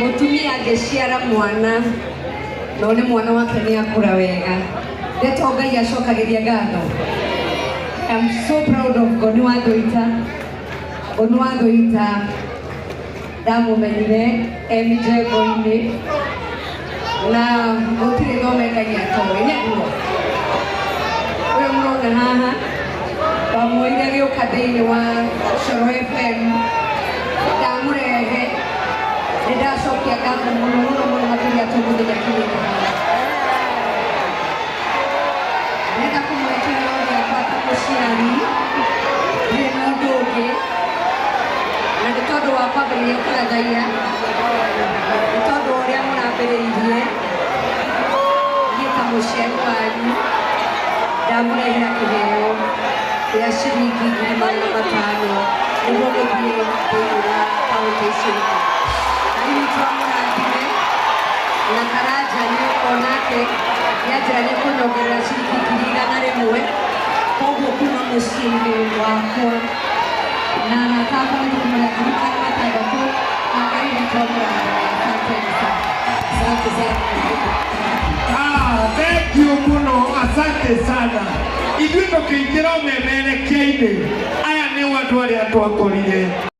Mũtumia angĩciara mwana no nĩ mwana wake nĩ akũra wega, ndeto Ngai acokagĩria ngatho. I'm so proud of Ngoni wa Thũita. Ngoni wa Thũita ndamũmenyire e mjengo-inĩ na gũtirĩ thome Ngai atoĩ, nĩguo ũyũ mũrona haha ndamwoire agĩũka thĩinĩ wa Coro FM, ndamũrehe. Nĩ ndacokia ngatho mũno mũno mũno makĩria tũ mũthenya kinyĩte haha. Ndĩrenda kũmũhe kĩheo gĩakwa ta mũciari, ndirĩ na ũndũ ũngĩ, na nĩ tondũ wa kwambĩrĩria kũrathaiya, nĩ tondũ wa ũrĩa mũrambĩrĩirie. Niĩ ta mũciari wanyu ndamũrehera kĩheo gĩa ciringi 500,000 nĩguo mũthiĩ thĩinĩ wa kaũntĩ icio ingĩ. Ngai witũ amũrathime. Na Karanja nĩ onake nĩanjĩra nĩ kũnyongerera ciringi 100,000. Koguo kuma mũciĩ-inĩ wakwa na arata akwa nĩ tũkũmũrĩa 600,000, na Ngai witũ amũrathime. Asanteni sana. Asante sana. Ah, thank you muno, asante sana. Ithuĩ tũkĩingĩra ũmemerekia-inĩ, aya nĩo andũ arĩa twakorire.